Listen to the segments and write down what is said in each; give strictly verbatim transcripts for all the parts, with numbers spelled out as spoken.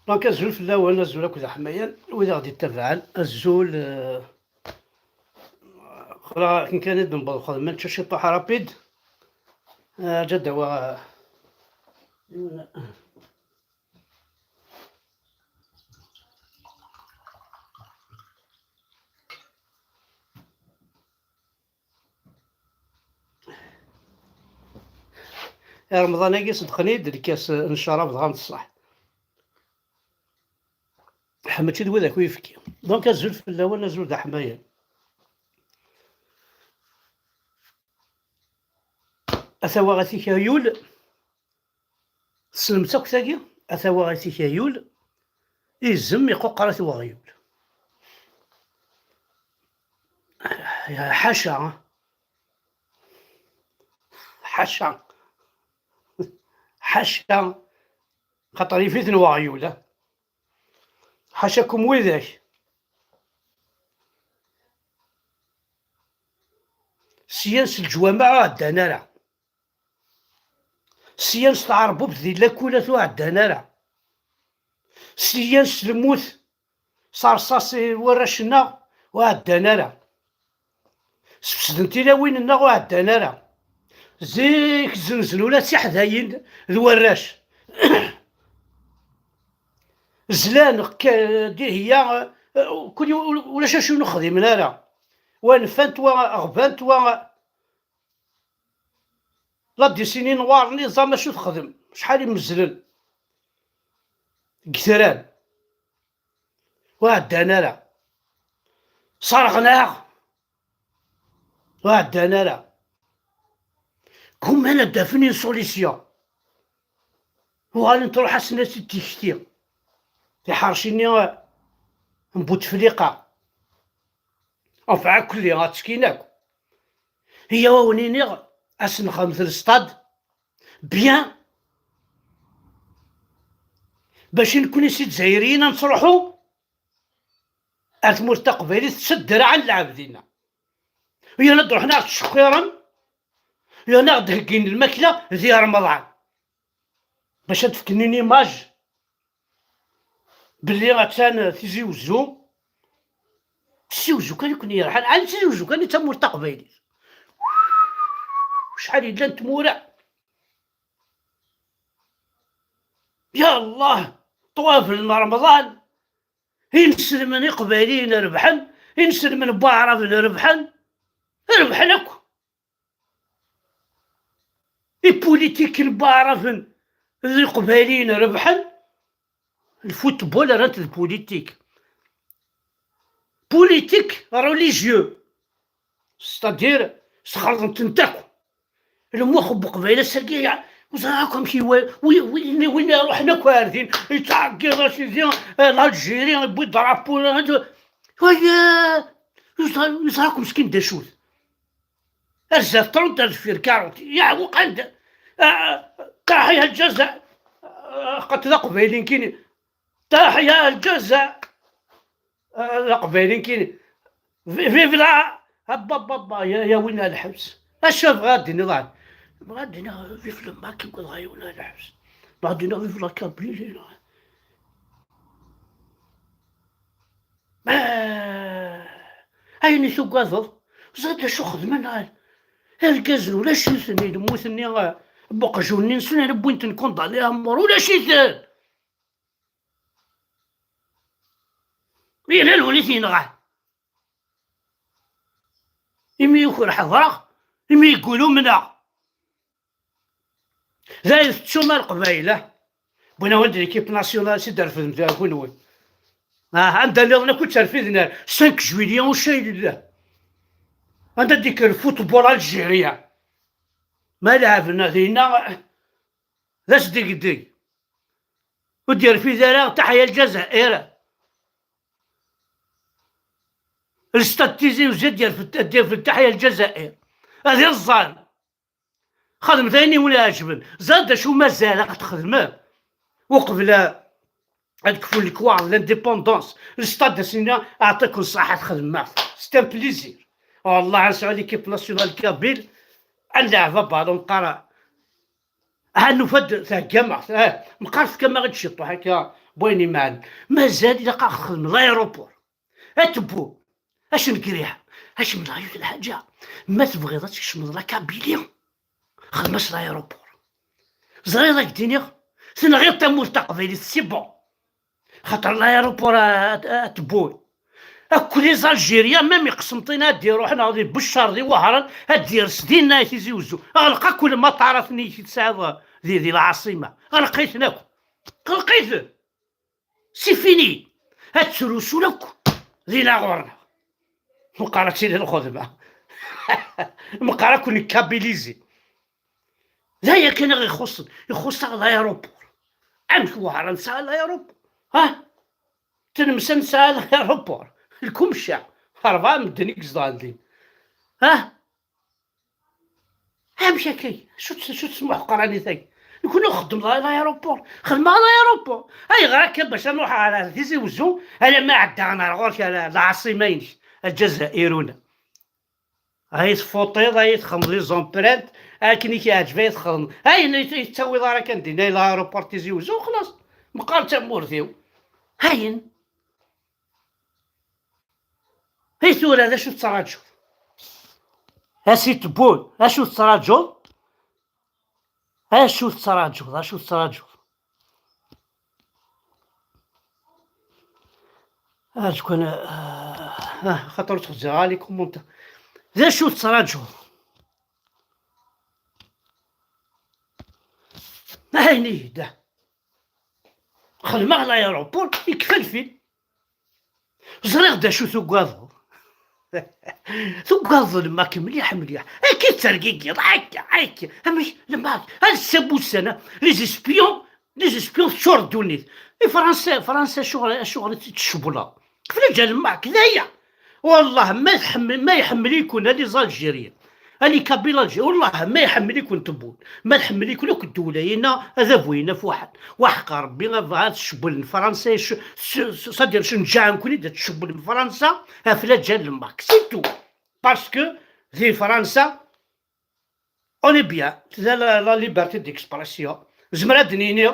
Donc, azul fell-awen, azul akk d aḥmayan, wid aɣ-d-ittabaɛen, azul, eh, xla akken kan i d-newweḍ xedmen-tt ciṭuḥ rapid. Eh, ǧa d-awa. I Remḍan-agi ṣeddqen-iyi-d lkas n ccrab dɣa n ṣṣeḥ. Mačči d widak uyefki. Donc azul fell-awen, azul d aḥmayan. Ata waɣit-ik a yul. Tessnemt akk tagi? Ata waɣit-ik a yul. Izem iquqer-it weɣyul. Ḥaca. Ḥaca. Ḥaca. Xaṭer yif-iten weɣyul, eh? Ḥaca-kum widak. Syan s leǧwameɛ ur ɛeddan ara. Syan s tɛerbubt di lakulat ur ɛeddan ara. Syan s lmut s rṣas i warrac-nneɣ ur ɛeddan ara. Sfesden tilawin-nneɣ ur ɛeddan ara. Zik zzenzen ula d tiḥdayin d warrac. Zlan, k-, dihya, kul, ulac acu ur xdimen ara. Wa nfant, wa ɣbant, wa la décennie noire-nni, ẓam acu texdem, acḥal i mezzlen deg yitran. Ur ɛeddan ara. Serɣen-aɣ. Ur ɛeddan ara. Gumman ad d-afen une solution. Uɣalen truḥ-asen-d tikti. Tiḥerci-nni n Butefliqa. Enfin, akkelli, ad ttekkin akk. Iyaw a wen-iniɣ, ad sen-nxedmet lestad. Bien. Bac i nekkni si Zzayriyen ad nettruḥu ar tmurt taqbaylit s ddreɛ n lɛebd-inna. Yerna ad d-ruḥen ad ɣ-ttcekkiren, yerna ad ɣ-d-heggin lmakla di Remḍan. Bac ad d-fken une image belli attan Tizi Wezzu. Tizi Wezzu kan i ken-yerḥan, ɛni Tizi Wezzu kan i d tamurt taqbaylit? Acḥal yellan tmura? Ya Allah, ṭwabel n Remḍan, inselmen iqbayliyen rebḥen, inselmen n waɛraben rebḥen, rebḥen akk. Ipolitiken n waɛraben d iqbayliyen rebḥen, lfutbol rran-t d politik. Politik religieux. C'est-à-dire, sxelḍen-tent akk. Lmux n Uqbayl ass-agi, ya, ur ẓriɣ akk amek iwa-, wi-, wi-, win iruḥen akk ar din, yettɛeggiḍ a sidi, eh, l'Algérie, yewwi drapeau, eh, waya, ur ẓriɣ, ur ẓriɣ akk meskin d acu-t. Ar zdat trente, ar deffir quarante. Yeɛweq anda? Ah, ah, ah, ya Lǧazaɛ. Ah, qat d Aqbayli nekkini. Taḥya Lǧazaɛ. Ah, d Aqbayli nekkini. Vi-, vive la, abba, abba, abba, ya, ya win ar lḥebs. Acu bɣiɣ ad d-iniḍ ɛad? Bɣiɣ ad d-iniɣ vive le Macky, dɣa ya win ar lḥebs. Bɣiɣ ad d-iniɣ vive la Kabylie, la. Ah, ayen i tugadeḍ, ẓriɣ d acu xedmen, ah, irgazen ulac-iten, i lmut-nni, ah, n uqjun-nni-nsen, ara wwin-ten kundani amur, ulac-iten! Yella lwin i t-yenɣan. Imi yuker ḥeḍreɣ, imi yeggul umneɣ. D ayen tettum a Leqbayel, ah? Wwin-awen-d l'équipe nationale, si d-refdem d kunwi. Ah, anda nniḍen akk terfiden ar cinq juillet, ucay lillah. Anda d-ikker lfutbol algérien? Ma lɛebna dinna, d asdegdeg. Ur d-yerfid ara Taḥya Lǧazair. Lstad Tizi Uzzu ad d-yerfed, ad d-yerfed Taḥya Lǧazair. Ad iẓẓan. Xedmet ayen i wen-iɛeǧben. Ẓer d acu mazal ad t-txedmem. Uqbel a-, ad kfun lekwaɣeḍ, l'indépendance. Lstad ass-nni, aɛṭiken ṣṣaḥa txedmem-aɣ-t. C'est un plaisir. Wallah, ad nesɛu l'équipe nationale kabyle, ad nleɛb abalun, qqar, ha nufa-d theggam-aɣ-t. Ah, meqqar tefkam-aɣ-d ciṭuḥ akka, Wayen iman, mazal ilaq ad xedmen l'aéroport. Atebbu, acu n griḥ, acu n lɛayut lḥaǧa. Ma tebɣiḍ ad tkecmeḍ la Kabylie, xdem-as l'aéroport. Ẓriɣ ad k-d-iniɣ, tenɣiḍ tamurt taqbaylit, c'est bon. Xaṭer l'aéroport a, a, atebbu. Akk les Algériens, même iqsemṭin ad d-iruḥen, ɣer di Beccar, di Wehran, ad d-yers dinna i Tizi Wezzu. Ɣleq akk lmaṭarat-nni i tesɛiḍ di, di lɛaṣima. Ɣleq-iten akk. Ɣleq-iten. C'est fini. Ad ttrusun akk dinna ɣur-neɣ. Meqqar ad tili lxedma. Meqqar ad ken-kabilizi. D aya kan i ɣ-ixuṣṣen. Ixuṣṣ-aɣ l'aéroport. Amek Wehran tesɛa l'aéroport? Ha? Tlemsa nesɛa l'aéroport. Lkumca. Rebɛa medden i yezedɣen din. Ha? Amek akka? Acu tt-, acu tesmuḥqranit-agi? Nekni nxeddem la-, l'aéroport. Xedmeɣ l'aéroport. Ayɣer akka bac ad nruḥ ɣer, ɣer Tizi Wezzu, alamma ɛeddaɣ ɣer ɣur-k, ɣer lɛaṣima-inek, Lǧazairuna? Ay tfuṭiḍ, ay txedmeḍ les empreintes, akken i k-iɛǧeb ay txedmeḍ. Ayen ay t-, ay tettawiḍ ara kan dinna i l'aéroport Tizi Wezzu, xlaṣ. Meqqar d tamurt-iw. Ayen. I tura d acu tettraǧuḍ? A si Tebboune, acu tettraǧuḍ? Acu tettraǧuḍ? Acu tettraǧuḍ? Acu kan, ah, ah, xaṭer ur tt-xziɣ ara les commentaires. D acu tettraǧuḍ? Ayen i yedda. Xedmeɣ l'aéroport, yekfa lfil. Ẓriɣ d acu tugadeḍ. Tugadeḍ lmak mliḥ, mliḥ. Akka i tergigiḍ, akka, akka. Amek, lmak, ad ssabussan, les espions, les espions teččur ddunit. I Fransa, Fransa, acuɣer, acuɣer i tt-tcewwleḍ? Flaǧa lmak, d aya. Wallah, ma tḥemmel, ma iḥemmel-iken, a les Algériens. A les Kabyles Algériens, wallah, ma iḥemmel-iken Tebboune, ma tḥemmel-iken akk ddewla-ina, ad abuyen af waḥed. Waḥeq Rebbi, ad, ad tcewwlem Fransa, c-, c-, c-, c'est-à-dire, cenǧaɛen-ken-id ad tcewwlem Fransa, ɣef la ǧal lmak. C'est tout. Parce que di Fransa, on est bien. Tella la, la liberté d'expression. Zemreɣ ad d-nini,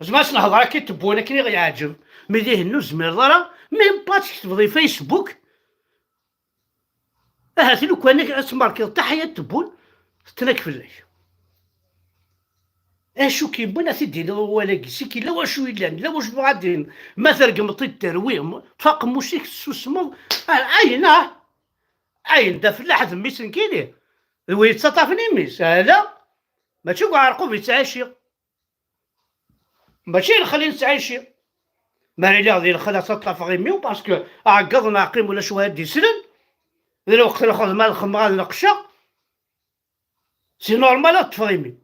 zemreɣ ad s-nehḍer akka i Tebboune akken i ɣ-yeɛǧeb. Mais dihin ur tezmireḍ ara, même pas ad tketbeḍ i Facebook, ahat lukan ad tmarkeḍ taḥya Tebboune, tettnak fell-ak. Acu k-yewwin ad t-id-tiniḍ wawal-agi? C'est que yella wacu yellan, yella wacu tebɣa ad d-tiniḍ. Ma tregmeḍ-t-id terwi, tfaqeḍ aqemmuc-ik, tessusmeḍ. Ah, ayen, ah! Ayen d afellaḥ d mmi-s nekkini. D wi yettaṭṭafen i mmi-s, ala? Mačči deg uɛerqub i ttɛiciɣ. Mačči d lxali nettɛici. Mi ara iliɣ di lxali ad ttaṭṭafeɣ imi-w, parce que aɛeggeḍ n aɛqim ulac wa ad d-islen. Di lweqt n lxedma ad xedmeɣ ad neqceɣ. C'est normal ad ṭṭfeɣ imi-w.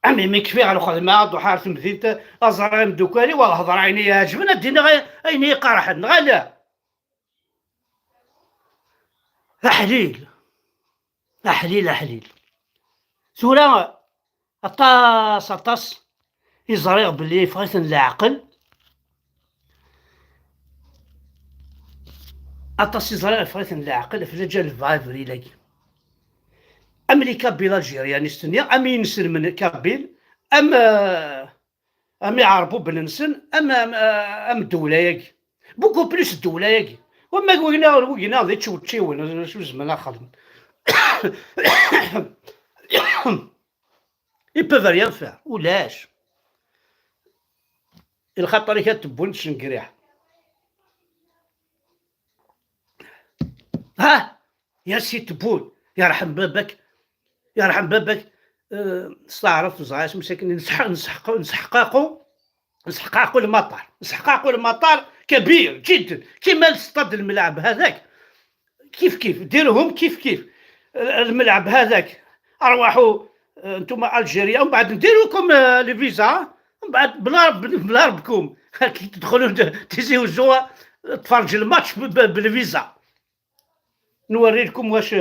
Am imi kfiɣ ɣer lxedma, ad ruḥeɣ ɣer temdint, ad ẓreɣ imeddukal-iw, ad hedreɣ ayen i yi-iɛeǧben, ad d-iniɣ ayen i yi-iqerḥen, neɣ ala? Aḥlil. Aḥlil, aḥlil. Tura aṭas, aṭas i ẓriɣ belli yeffeɣ-iten leɛqel. Aṭas i ẓriɣ yeffeɣ-iten leɛqel ɣef laǧal n Brive-agi. Am les Kabyles Algériens i s-tenniḍ, am inselmen Kabyles, am, euh, am iɛerbuben-nsen, am, am, am ddewla-agi. Beaucoup plus ddewla-agi. Wamma wigna, wigna d ičewčiwen, acu zemren ad xedmen? Ils peuvent rien faire. Ulac. Lxaṭer-ik ad tewwin tcengriḥ. Ha! Ya si Tebboune, yerḥem baba-k, yerḥem baba-k, eh, s taɛrabt neẓra asmi sakin, nseḥ-, nseḥq-, nseḥqaqu, nseḥqaqu lmaṭar, nseḥqaqu lmaṭar كبير جدا, كيما الاستاد الملعب هذاك, كيف كيف, ديروهم كيف كيف. الملعب هذاك, أرواحوا, eh, نتوما Algérie, ومن بعد نديروا لكم, eh, les visas, ومن بعد بلا رب-، بلا ربكم. كي تدخلوا تيزي وزوا, تفرج الماتش ب-، ب-، بالفيزا. نوري لكم واش،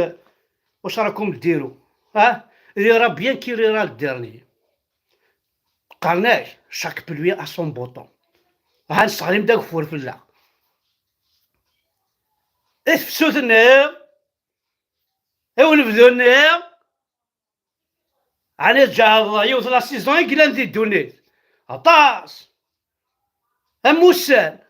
واش راكم ديروا. ها؟ Il y aura bien qui rira le dernier. قرناي, chaque pluie a son beau temps. ها نسغلي مدا غفور في الله. اثفسوث النير. ايوا نبذوا النير. عاد جا الله يوث la saison يقلن ذي الدنيا. عطاس. Amussan,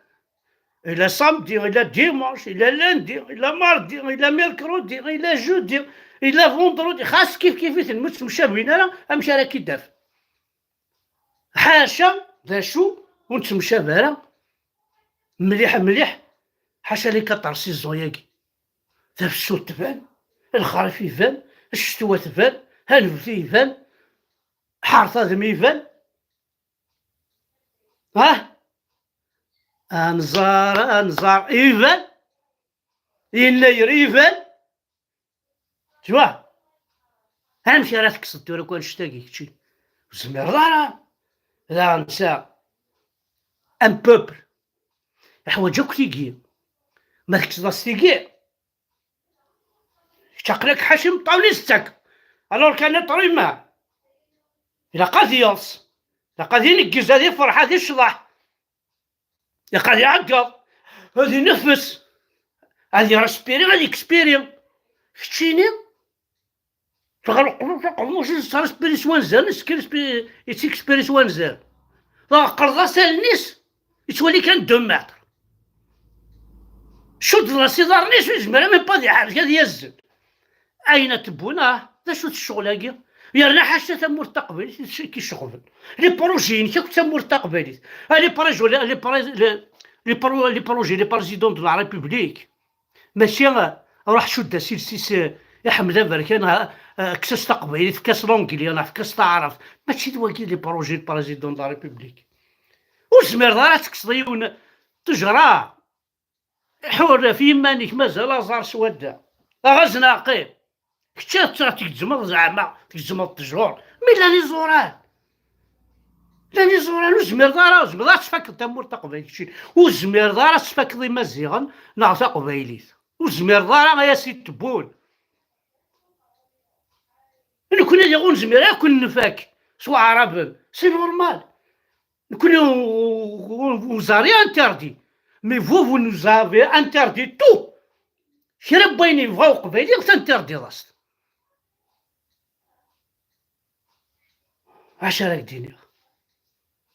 ila samedi, ila dimanche, ila lundi, ila mardi, ila mercredi, ila jeudi, ila vendredi, xas kif kif-iten, ur ttemcabin ara amek ara k-id-af. Ḥaca d acu ur nettemcabi ara mliḥ mliḥ, ḥaca les quatre saisons-agi. Tafsut tban, lxerif iban, ccetwa tban, anebti iban, ḥertadem iban. Ah! Anẓar, anẓar iban, yennayer iban. Tu vois? Amek ara tekkseḍ tura akk annect-agi kečči? Ur tezmireḍ ara. Daɣen netta, un peuple, iḥwaǧ akk tigi. Ma tekkseḍ-as tigi, kečč aql-ak ḥaci imeṭṭawen i s-tettak. Alors kan être humain, ilaq ad yeḍs, ilaq ad ineggez, ad ifreḥ, ad icḍeḥ. Ilaq ad iɛeggeḍ, ad ineffes, ad irespiri, ad ikspiri. Keččini, tɣelqeḍ taqemmuct, yettrespiris wanzaren, yettrespiris wanzaren. Teqqreḍ-as allen-is, yettwali kan deux mètres. Cuddeḍ-as iḍarren-is, ur yezmir même pas ad iḥerrek, ad yazzel. Ayen ad tewwin, ah, d acu-t ccɣel-agi? Yerna ḥaca tamurt taqbaylit i k-iceɣben. Les projets-inek akk d tamurt taqbaylit. Ah, les projets, les, les, les, les pro-, les projets, les présidents de la République. Mačči, ah, ruḥ cudd-as iles-is, eh, i Ḥmed Aberkan, ah, ah, kkes-as taqbaylit, efk-as l'anglais, neɣ efk-as taɛrabt. Mačči d wagi les projets, le président de la République. Ur tezmireḍ ara ad tekkseḍ yiwen ttejra. Ḥurr ɣef yiman-ik, mazal aẓar swadda. Aɣaz neɣ qqim. Kečč ad tt-, tgezmeḍ zeɛma, tgezmeḍ ttjur. Mi llan iẓuran. Llan iẓuran, ur zmireḍ ara, ur zmireḍ ara ad tfakeḍ tamurt taqbaylit. Kečč ur zmireḍ ara ad tfakeḍ imaziɣen neɣ taqbaylit. Ur zmireḍ ara ay as-itebbun. Nekkni diɣ ur nezmir ara ad ken-nfak s waɛraben. C'est normal. Nekkni, on, on vous a rien interdit. Mais vous, vous nous avez interdit tout. Kra n wayen yebɣa uqbayli, t'interdiḍ-as-t. Acu ara k-d-iniɣ?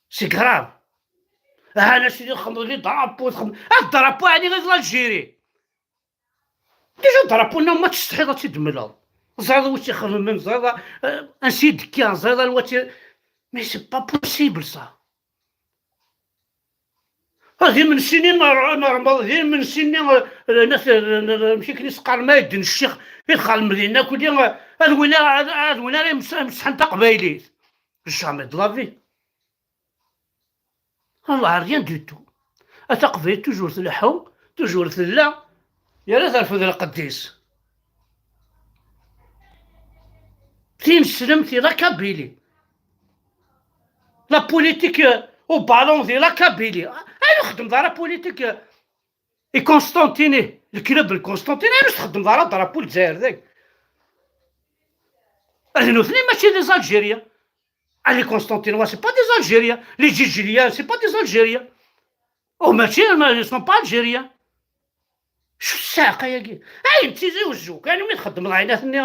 C'est grave. Ah, la sidi, txedmeḍ les drapeaux, txedmeḍ, ah, drapeau, ɛni ɣer l'Algérie. Déjà drapeau-nneɣ ma tsetḥiḍ ad tt-id-temleḍ. Ẓriḍ wi tt-ixedmen, ẓriḍ, euh, ansi i d-kkan, ẓriḍ anwa tt-, mais c'est pas possible ça. Ah, d imensi-nni n, n Remḍan, d imensi-nni, euh, n at, n, n, amek i ken-isqar ma yedden ccix i dxel Medina akk-, euh, ad win ara, ad, ad win ara imes-, imesḥen taqbaylit. Jamais de la vie. Ah, rien du tout. A taqbaylit toujours tleḥḥu, toujours tella, yerra terfed lqedd-is. Tineslemt i la Kabylie. La politique, euh, au ballon di la Kabylie. Ay ur xeddmeḍ ara politique, euh, i Constantine, le club n Constantine, ay ur txeddmeḍ ara drapeau n Lezzayer dagi. D nutni mačči d Algériens. Ah, les Constantinois, c'est pas des Algériens. Les Djidjiliens, c'est pas des Algériens. Oh, mačči, ils sont pas Algériens. Acu ssaɛqa-agi? Ayen d Tizi Wezzu kan, mi txeddmeḍ ɛinat-nni,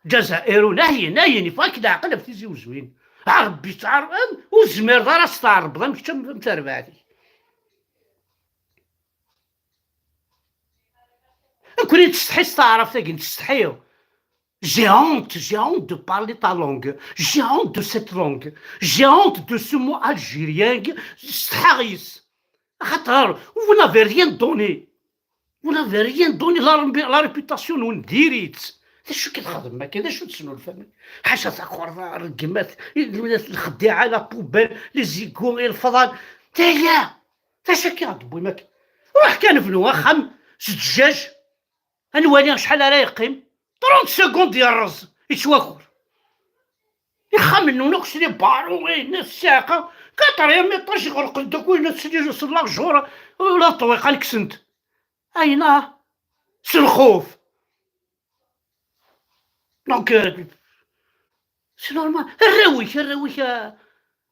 Ǧazairun, ayen, ayen, yeffeɣ-ak leɛqel ɣef Tizi Wezzuyin. A Rebbi, ttɛer-, am, ur tezmireḍ ara ad s-tɛerrbeḍ am kečč am, am terbaɛt-ik. Nekkni nettsetḥi s taɛrabt-agi, nettsetḥi. J'ai honte, j'ai honte de parler ta langue. J'ai honte de cette langue. J'ai honte de ce mot algérien. Setḥaɣ yes. Axaṭer, vous n'avez rien donné. Vous n'avez rien donné. La, la réputation-nwen diri-tt. D acu i txedmem akka? D acu tesnulfam? Ḥaca takerḍa, rregmat, lxeddiɛa, la poubelle, les égouts, ilefḍan. Taya! D acu akka i ɣ-d-tewwim akka? Ruḥ kan bnu axxam s ddjaj. Ad nwali acḥal ara yeqqim. Trente secondes yerreẓ, yettwaker. Ixxamen-nwen akk s les barreaux, ayen, ssiɛqa, quatrième étage, iɣelqen-d akk, ayen, s les, s la jour, la ṭṭwiqa kksen-t. Ayna, s lxuf. Donc, euh, c'est normal. Arraw-ik, arraw-ik, euh,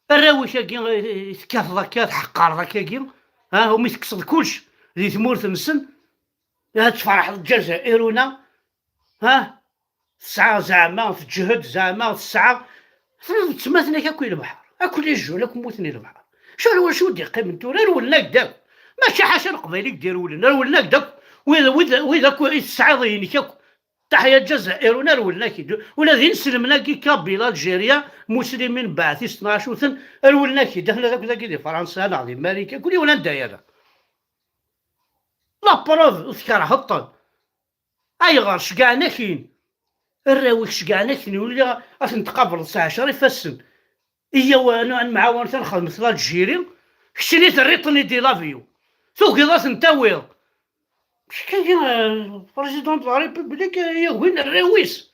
arraw-ik-agi, euh, tekkateḍ akka, tḥeqqareḍ akkagi, ha, umi tekkseḍ kullec di tmurt-nsen, ad tferḥeḍ d Ǧazairuna, ha? Tesɛa zeɛma, teǧhed zeɛma, tesɛa, d tmatnak akk i lebḥer, akk les jeunes, akk mmuten i lebḥer. Acu ar wacu d-iqqimen tura? Rewlen-ak-d akk. Mačči ḥaca Leqbayel i k-d-irewlen, rewlen-ak-d akk. Wid, wid, wid akk i tesɛiḍ inek akk. Taḥya Lǧazair, ur rewlen-ak-id. Ula d inselmen-agi, Kabyle, Algérien, Muslimin, Baathisten, neɣ acu-ten, rewlen-ak-id. Aten-a akk dagi di Fransa neɣ di Marikan, kul yiwen anda yerra. La preuve, ur tkerheḍ-ten. Ayɣer? Ceggɛen-ak-in. Arraw-ik ceggɛen-ak-in, ula ad ten-tqableḍ s ɛecra ifassen. Iyyaw, ad nemɛawan, ad nxedmet l'Algérie. Keččini terriḍ-ten-id i l'avion. Tugiḍ ad ten-tawiḍ. Keččini, euh, président de la République, euh, yagin arraw-is.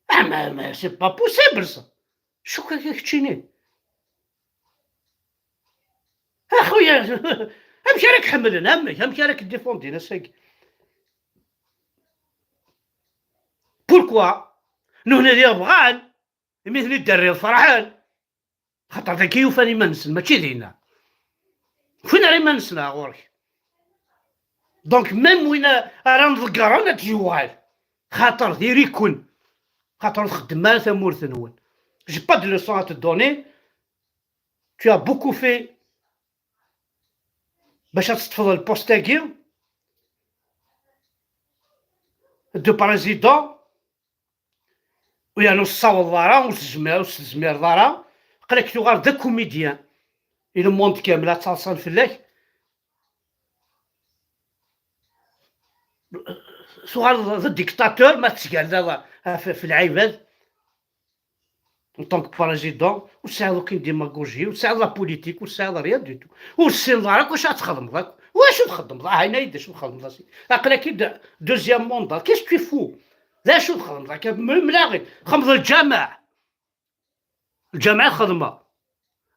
Ah, mais, mais c'est pas possible, ça. Acu akka keččini? A xuya, amek ara k-ḥemmlen? Amek? Amek ara k-défendin ass-agi? Pourquoi? Nuhna di bɣan, imi ten-id-terriḍ ferḥen. Xaṭer dagi ufan iman-nsen, mačči dinna. Ufin ara iman-nsen ɣur-k. Donc, même win ara nḍeggren ad d-yuɣal. Xaṭer diri-ken. Xaṭer ur txeddmem ara tamurt-nwen. J'ai pas de leçon à te donner. Tu as beaucoup fait bac ad teṭṭfeḍ lpost-agi de président. U yerna ur tessawḍeḍ ara, ur tezmir-, ur tezmireḍ ara. Aql-ak tuɣal d akumidyan. I le monde kamel ad ttaḍsan fell-ak. Tuɣaleḍ d dictateur ma tettgallaḍ ɣef, ɣef lɛibad. En tant que président, ur tesɛiḍ aucune démagogie, ur tesɛiḍ la politique, ur tesɛiḍ rien du tout. Ur tessineḍ ara akk acu ad txedmeḍ akk. Wacu txedmeḍ? Ah, ini-yi-d acu txedmeḍ a sidi. Aql-ak-id deuxième mandat. Qu'est-ce que tu fous? D acu txedmeḍ akka? M-, mlaɣi. Txedmeḍ lǧameɛ. Lǧameɛ i txedmeḍ.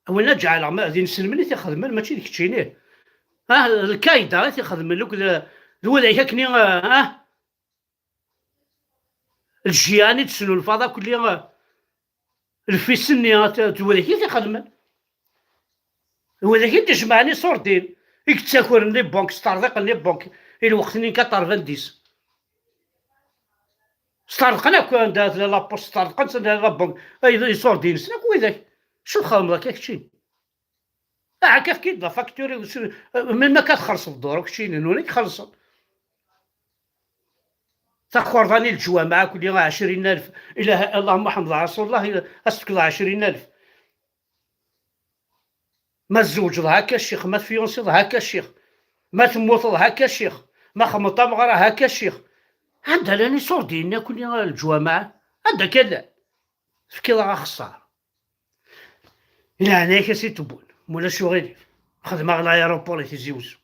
Win ad ǧeɛleɣ ma d inselmen i t-ixedmen, mačči d keččini. Ah, Lkayda i t-ixedmen, akked d, d widak akkenni, ah, ah. Lǧiyan i d-tesnulfaḍ akk-, lli, lfis-nni, d widak i t-ixedmen. D widak i d-ijemɛen iṣurdiyen, i yettakren les banques, s terḍiqen les banques, i lweqt-nni n quatre-vingt-dix. Sṭerḍqen akk anda tella la poste, sṭerḍqen anda tella la banque, ay, iṣurdiyen-nsen akk widak. Acu txedmeḍ akka kečči? Aha, kaf-k-id la facture, s-, melmi akka txellṣeḍ dduruk, keččini, nuna i ixellṣen. Takerḍa-nni n leǧwameɛ, kulli ɛecrin alef, ilaha, Allahumma ḥemd Rasulullah, ad s-tefkeḍ ɛecrin alef. Ma tzewǧeḍ, haka ccix, ma tfyunsiḍ, haka ccix, ma temmuteḍ, haka ccix, ma xedmeḍ tameɣra, haka ccix. Anda llan iṣurdiyen-nni akk-nni leǧwameɛ? Anda akka llan? Tefkiḍ-aɣ axeṣṣar. Di leɛnaya-k a Si Tebboune, ma ulac uɣilif, xedmeɣ l'aéroport i Tizi Uzzu.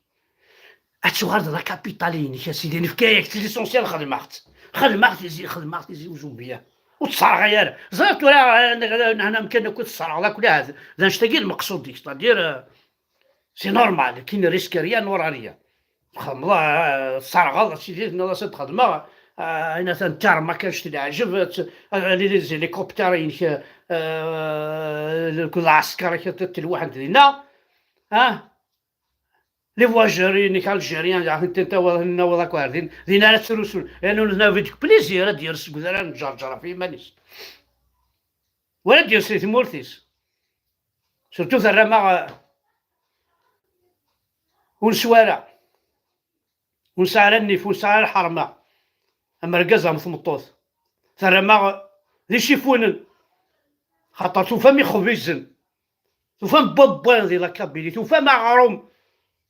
Ad tuɣaleḍ d la capitale-inek a sidi, nefka-yak-tt, l'essentiel xedmeɣ-tt. Xedmeɣ Tizi, xedmeɣ Tizi Uzzu bien. Ur tt-sserɣay ara. Ẓriɣ tura, eh, nehna amkan akk tesserɣeḍ akk, ahat d annect-agi lmeqsud-ik, c'est-à-dire, euh, c'est normal, qui ne risque rien n'aura rien. Txedmeḍ, ah, tesserɣeḍ, a sidi, tenniḍ-as ad xedmeɣ, ah, ayen atan, tarma kan, ccet leɛǧeb, ah, les, les hélicoptères-inek, ah, d lɛesker-ik, telwaḥent dinna, ah, les voyageurs-inek algériens, daɣen, tin tawiḍ, nawiḍ akk ar din, din ara ttrusun, yerna ur d-nawi deg plaisir, ad d-yers seg udrar n Ǧerǧer ɣef yiman-is. Wala ad d-yers di tmurt-is. Surtout terram-aɣ, ah, ur neswi ara. Ur nesɛi ara nnif, ur nesɛi ara lḥerma. Am argaz am tmeṭṭut. Terram-aɣ d icifunen. Xaṭer tufam ixbizen. Tufam bwabwan di la Kabylie. Tufam aɣrum.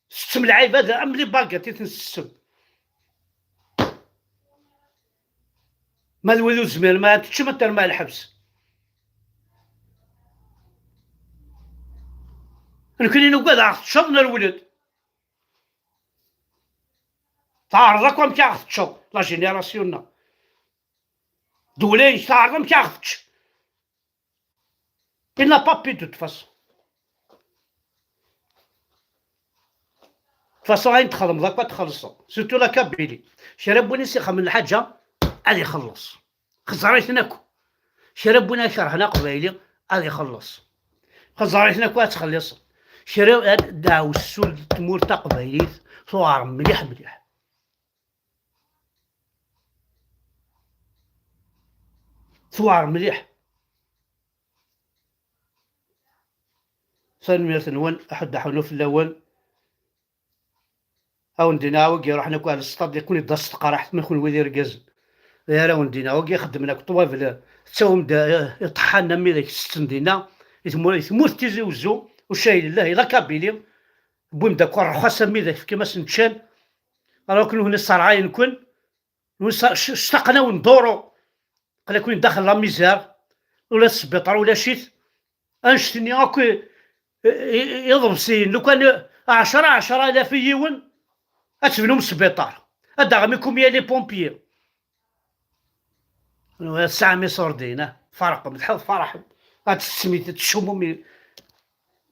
Tsettem lɛibad am les baguettes i ten-tsettem. Ma d wid ur tezmirem ara ad teččem, ad terrem ar lḥebs. Nekni nugad ad aɣ-teččeḍ, nerwel-d. Teɛreḍ akk amek aɣ-teččeḍ, la génération-nneɣ. Ddewla-inek teɛreḍ amek aɣ-tečč. Il n'a pas pu de toute façon. De toute façon, ayen txedmeḍ akk ad txellṣeḍ. Surtout la Kabylie. Kra n win i s-ixedmen lḥaǧa, ad ixelleṣ. Xeẓẓer-iten akk. Kra n win ad kerhen Aqbayli, ad ixelleṣ. Xeẓẓer-iten akk, ad ttxelliṣen. Kra ad dɛewsul tmurt taqbaylit, tuɛer mliḥ mliḥ. Tuɛer mliḥ. Tanemmirt-nwen, aḥuddu aḥunnu fell-awen. Awen-d-iniɣ wigi iruḥen akk ar lsṭad, yakk-id-as teqraḥt, ma kunwi d irgazen. D ara awen-d-iniɣ wigi ixeddmen akk ṭwabel, ttawim-d, eh, iṭeḥḥanen am widak tetten dinna, i tmur-, i tmurt Tizi Uzzu, ucayel llah i la Kabylie, wwim-d akk rrxas am widak, fkim-asen ččan, ara akken ur wen-isserɣayen-ken, ur sa-, c-, ctaqen-awen duru. Aql-aken daxel la misère, ula d sbiṭar ulac-it. Annect-nni akk i, i, i, iḍebsiyen, lukan ɛecra, ɛecra alaf i yiwen, ad tebnum sbiṭar. Ad d-aɣem i kumya les pompiers. Tesɛam iṣurdiyen, ah, ferqem, tḥeḍ ferḥem. Ad tessem-it, ad tcumum i,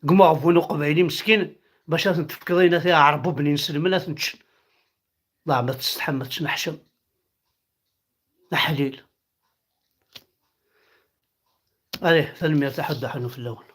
deg umeɣbun uqbayli meskin, bac ad ten-tefkeḍ ayen at iɛerbuben inselmen ad ten-ččen. Ḍaɛ, ma tsetḥam, ma tettneḥcam. Aḥlil. Allez, tanemmirt, aḥuddu aḥunnu fell-awen.